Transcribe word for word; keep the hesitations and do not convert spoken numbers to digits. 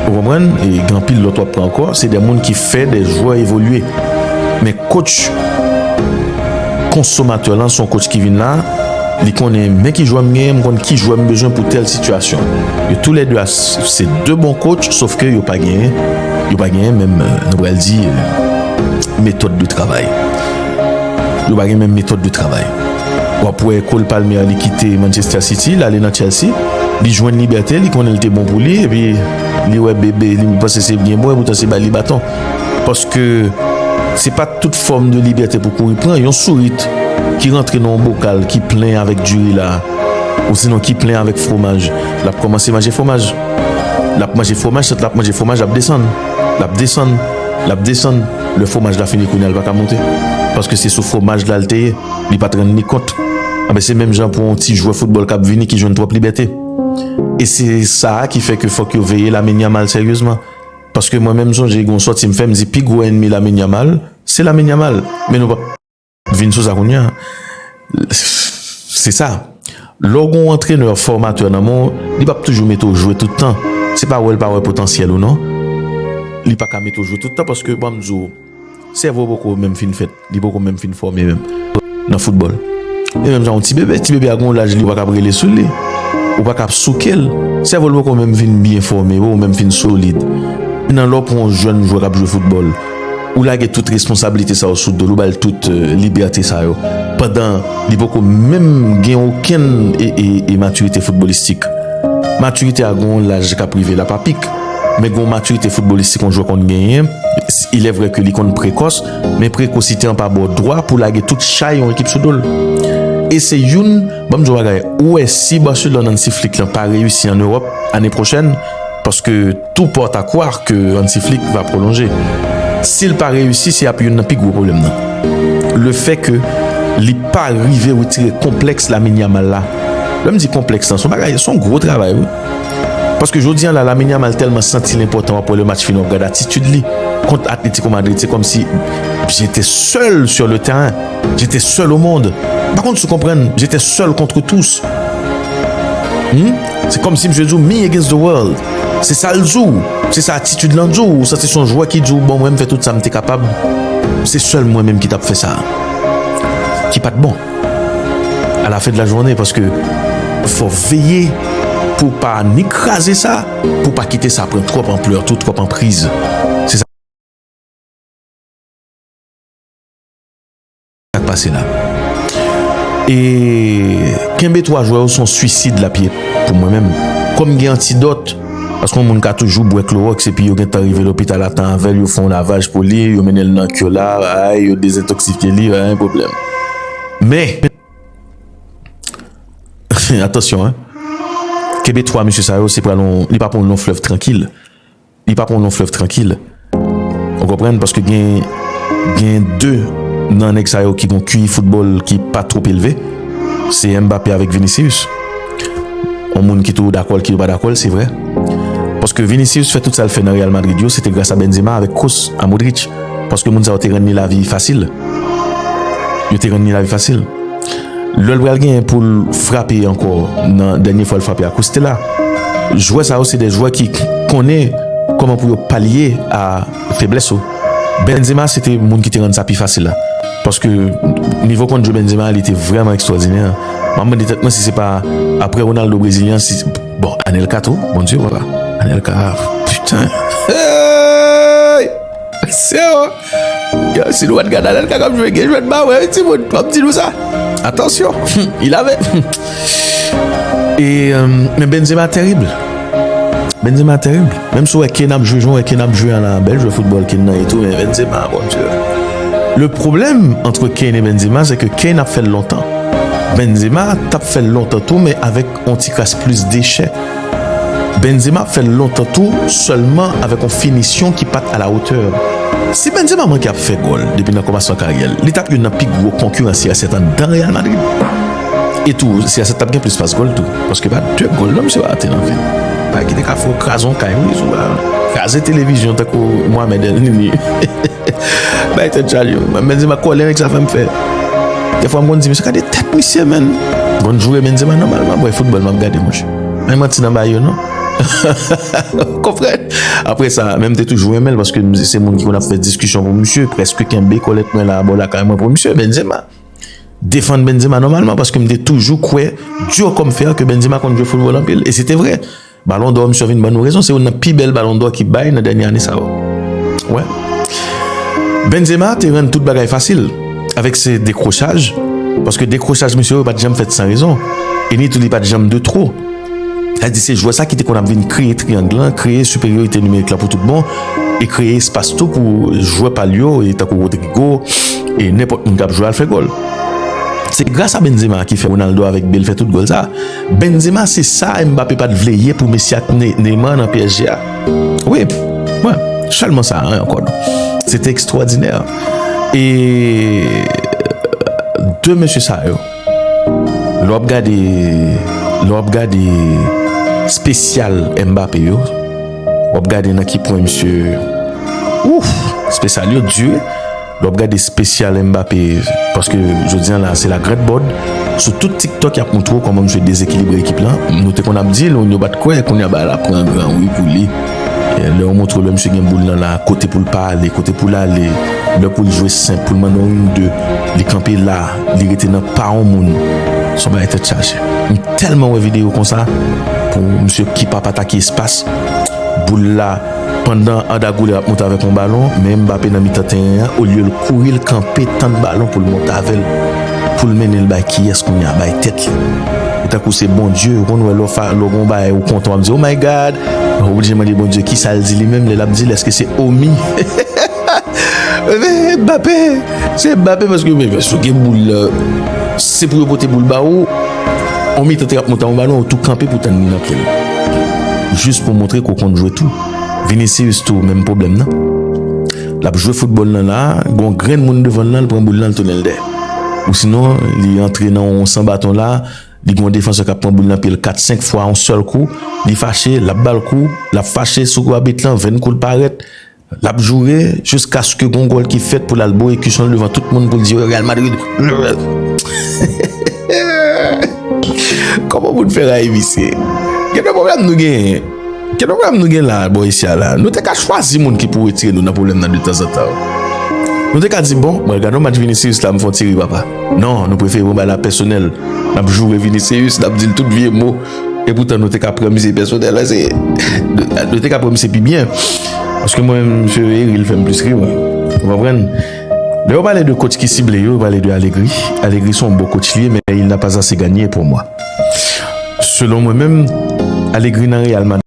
Ou konprann? E gen anpil lòt w ap pran ankò, se de moun ki fè de jwè evolye. Men coach konsomatè lan, se yon coach ki vin la, li konnen men ki jwè m genyen, m konn ki jwè m bezwen pou tèl sitiyasyon. Yo toulède a s- se de bon coach, sof ke yo pa genyen, yo pa genyen menm, euh, nou pral di, euh, metòd de travay. Yo pa gen menm metòd de travay. W ap wè Cole Palmer, li kite Manchester City, l ale nan Chelsea, li jwenn libète, li konnen l te bon pou li, epi li wè bebe, li panse se byen bon, epoutan se ba li baton. Paske se pa tout fòm de libète pou kouri pran. Yon sourit ki rantre nan yon bokal ki plen avèk diri la, ou sinon ki plen avèk fwomaj, l ap kòmanse manje fwomaj. L ap manje fwomaj, tant l ap manje fwomaj, l ap desann. L ap desann, l ap desann. Lè fwomaj la fini, kounye a, l pa ka monte. Paske se sou fwomaj la l te ye. Li pa t rann li kont. Anben, se menm jan pou yon ti jwè foutbòl k ap vini ki jwenn twòp libète. E se sa a ki fè ke fòk yo veye Lamine Yamal seryezman. Paske mwen menm, m sonje gen yon sòti m fè, m di pi gwo ènmi Lamine Yamal, se Lamine Yamal. Men nou p ap vin sou sa kounye a. Se sa. Lè w gen yon antrenè fòmatè nan men w, li p ap toujou mete w jwe tout tan. Se pa wè l pa wè potansyèl ou non. Li pa ka mete w jwe tout tan paske, ban m di w, sèvo w poko menm fin fèt, li poko menm fin fòme menm nan foutbòl. E menm jan yon ti bebe, ti bebe a gen yon laj li, ou pa ka ap rele sou li. Ou pa ka ap souke l. Sèvo l poko menm fin byen fòme, poko menm fin solid. Nan lè w pran yon jèn jwè k ap jwe foutbòl, ou lage tout responsablite sa yo sou do l, ou ba l tout, euh, libète sa yo. Pandan li poko menm gen okenn e, e, e matirite foutbolistik. Matirite a gen yon laj k ap rive l ap apik. Men gen yon matirite foutbolistik yon jwè konn genyen. Il est vrai ke li konn prekòs, men prekosite an pa ba w dwa pou lage tout chay yon ekip sou do l. E se youn, ban m di w bagay, ou wè si Barcelone Hansi Flick lan pa reyisi an Ewòp ane pwochèn, paske tout porte à croire que Hansi Flick va prolonger. Si l pa reyisi, se ap youn nan pi gwo pwoblèm nan. Le fait que li pa rive retire konplèks Lamine Yamal la. Lè m di konplèks lan, se yon bagay, se yon gwo travay, wi. Paske jodi a la, Lamine Yamal tèlman santi l enpòtan, w ap wè le match fini, w ap gade atitid li kont Atlético Madrid, se kòmsi j'étais seul sur le terrain, j'étais seul au monde. M pa konn si w konprann, j'étais seul contre tous. Hmm? Se kòmsi misye di w, me against the world. Se sa l di w, se sa atitid lan di w, ou santi se yon jwè ki di w, bon, mwen m fè tout sa m te kapab, se sèl mwen menm ki t ap fè sa. Ki pa t bon. À la fin de la journée, paske fò veye pou pa ni kraze sa, pou pa kite sa pran twòp anplè, tou twòp anpriz. Se sa k pase la. E kenbe twa jwè yo se yon swisid l ap ye pou mwen menm. Kòm gen antidòt, paske yon moun ka toujou bwè klowòks epi yo gentan rive lopital atan avè l, yo fè yon lavaj pou li, yo mennen l nan Kyola, ay, yo dezentoksifye li, pa gen pwoblèm. Men, atansyon, en. Kenbe twa mesye sa yo, se pral yon, li p ap yon long flèv trankil. Li p ap yon long flèv trankil. Ou konprann? Paske gen, gen de nan nèg sa yo ki gon Q I foutbòl ki pa twòp elve. Se Mbappé avèk Vinicius. Yon moun ki toujou dakò l, ki pa dakò l, se vre. Paske Vinicius fè tout sa l fè nan Real Madrid yo, se te gras a Benzema avèk Kroos, a Modric. Paske moun sa yo te rann li lavi fasil. Yo te rann li lavi fasil. Lè l pral genyen pou l frape ankò, nan dènye fwa l frape a Costela, jwè sa yo se de jwè ki konnen kòman pou yo palye a feblès ou. Benzema se te moun ki te rann sa pi fasil la. Paske nivo konn jwe Benzema, li te vrèman ekstwòdinè. M ap mande tèt mwen si se pa apre Ronaldo brezilyen, si, bon, Anelka tou, Bondye, papa. Anelka, putain. Hey! Se yo. Yo, si nou pa t gade Anelka k ap jwe, gen jwèt ba wè, wi, timoun. M ap di nou sa. Atansyon. Il ave. E, euh, men Benzema terib. Benzema terib. Menm si w wè Kane ap jwe, jan w wè Kane ap jwe an la, bèl jwè foutbòl Kane nan e tou, men Benzema, Bondye. Le problème entre Kane et Benzema, c'est que Kane ap fè l lontan. Benzema t ap fè l lontan tou, men avèk yon ti kras plis dechè. Benzema ap fè l lontan tou, sèlman avèk yon finisyon ki pa t à la hauteur. Si Benzema manke ap fè gòl depi nan kòmansman karyè l, li t ap youn nan pi gwo konkiran C R sèt anndan Real Madrid. E tou, C R sèt t ap gen plis pas gòl tou, paske pa de gòl non misye pa rate nan vi l. Bagay ki te ka fè w kraze yon kay, wi, sou ba, kraze televizyon tankou Mohamed El Nini. Bay tèt chaje, wi. Mwen, Benzema kòlè nèg sa fè m fè. Dèfwa m konn di, "Mesye, gade tèt misye, menn." Konn joure Benzema nòmalman, bwè foutbòl m ap gade, monchè. Men manti nan bay yo, non. Konprann? Apre sa, men m te toujou renmen l paske m- se moun ki konn ap fè diskisyon pou misye, prèske kenbe kòlèt mwen la bò lakay mwen pou misye, Benzema. Defann Benzema nòmalman paske m te toujou kwè dur comme fer ke Benzema konn jwe foutbòl anpil. E se te vre. Balon dò, misye vin ban nou rezon, se youn nan pi bèl balon dò ki bay nan dènye ane sa yo. Wè. Benzema te rann tout bagay fasil avèk se dekwochaj, paske dekwochaj misye yo pa t janm fèt san rezon. E ni tou li pa t janm de tro. Sa di se jwè sa ki te konn ap vin kreye triyang lan, kreye siperyorite nimerik la pou tout bon, e kreye espas tou pou jwè pa l yo, e tankou Rodrygo, e nenpòt moun k ap jwe al fè gòl. Se gras a Benzema ki fè Ronaldo avèk Bale fè tout gòl sa. Benzema se sa Mbappé pa t vle ye pou Messi ak Ne- Neymar nan P S G a. Wi, wè, sèlman sa, en, ankò. Se te ekstwòdinè. E de mesye sa yo, lè w ap gade, lè w ap gade spesyal Mbappé yo, w ap gade nan ki pwen misye, ouf, spesyal yo di, lè w ap gade spesyal Mbappé, paske jodi an la, se la grande bòd. Sou tout TikTok, y ap montre w kòman misye dezekilibre ekip lan. Nou te konn ap di l, nou pa t kwè, kounye a bagay la pran gran wi pou li. E lè yo montre w lè misye gen boul lan la, kote pou l pa ale, kote pou l ale, lè pou l jwe senp, pou l mande yon de, li kanpe la, li rete nan pa yon moun. Se yon bagay tèt chaje. M tèlman wè videyo konsa, pou misye ki pa atake espas, boul la, pandan Arda Güler ap monte avèk yon balon, men Mbappé nan mitan teren an, olye l kouri, l kanpe, tann balon pou l monte avè l, pou l mennen l bay kiyès kounye a, bay tèt li. E tankou se Bondye, ou konn wè lè w fa- lè w gen yon bagay ou kontan, w ap di, "Oh my God!" Ou oblije mande Bondye kisa l di li menm, lè l ap di l, èske se Omi? Mbappé, se Mbappé paske men, men, si w gen boul la, se pou yo pote boul ba ou, on mitan teren ap monte yon balon, ou tou kanpe pou tann li nan pye l. Jis pou montre ke w konn jwe tou. Vinicius tou, menm pwoblèm nan. L ap jwe foutbòl nan la, gon grenn moun devan l nan, l pran boul nan, l tounen l dèyè. Ou sinon, li antre nan yon san baton la, li gon defansè k ap pran boul nan pye l kat, senk fwa yon sèl kou, li fache, l ap ba l kou, l ap fache sou kou abit lan, venn kou l parèt, l ap joure jiskaske gon gòl ki fèt pou l al boure kisyon l devan tout moun pou l di Real Madrid. Kòman pou n fè rayi misye? Gen de pwoblèm nou genyen. Gen de pwoblèm nou gen la, bò isi a la. Nou te ka chwazi moun ki pou retire nou nan pwoblèm nan de tanzantan. Nou te ka di, "Bon, mwen gade yon match Vinicius la, m fè yon ti ri, papa." Non, nou prefere pran bagay la pèsonèl. N ap joure Vinicius, n ap di l tout vye mo. E poutan nou te ka pran misye pèsonèl, se, nou te ka pran misye pi byen. Paske mwen, misye Herry, l fè m plis ri, mwen. Ou konprann? Lè yo pale de coach ki sible yo, yo pale de Allegri. Allegri se yon bon coach li ye, men il n'a pas assez gagné pour moi. Selon mwen menm, Allegri nan Real Madrid